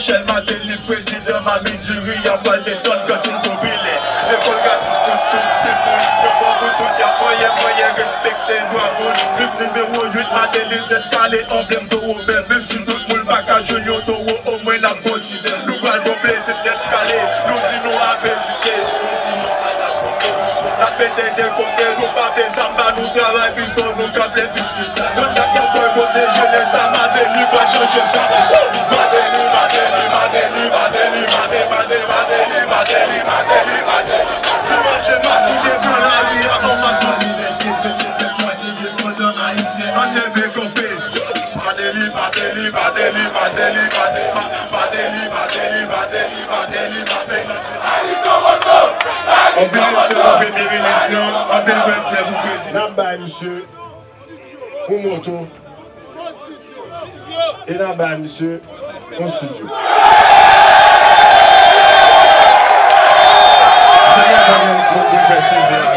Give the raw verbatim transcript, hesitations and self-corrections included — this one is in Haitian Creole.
Michel Martelly, prezidan, mami diri a pral desann kantin popilè. Lekòl gratis pou tout timoun, yo fò Pou tout y ap manyen, manyen, respekte dwa moun. Viv nimewo uit, Matelly, tèt kale, anblèm towo bèf. Menm si tout moun pa ka jwenn yon towo, omwen n ap konsidere. Nou pral gon plezi tèt kale, nou di nou ap ezite. Nou di nou pa dakò koripsyon, n ap mete de kote. Nou pa vle zam ba nou, travay pito, nou ka fè plis ki sa. Kontak yon bòy kote je lè sa, Matelly pa chanje sa. Matelly, Matelly, Matelly, Matelly, Matelly, Matelly, Matelly, Matelly, Matelly. Dimanch de madi, se pran lari a an mason. Liberté, pèp, pèp, pèp, mwen te depandan ayisyen, ann leve kanpe. Matelly, Matelly, Matelly, Matelly, Matelly, Matelly, Matelly, Matelly, Matelly, Matelly. Anpil respè pou premye minis lan, anpil respè pou prezidan. N ap bay misye yon moto. E n a bay misye yon estidyo. Sa gen pou, pou, pou fè swivi a.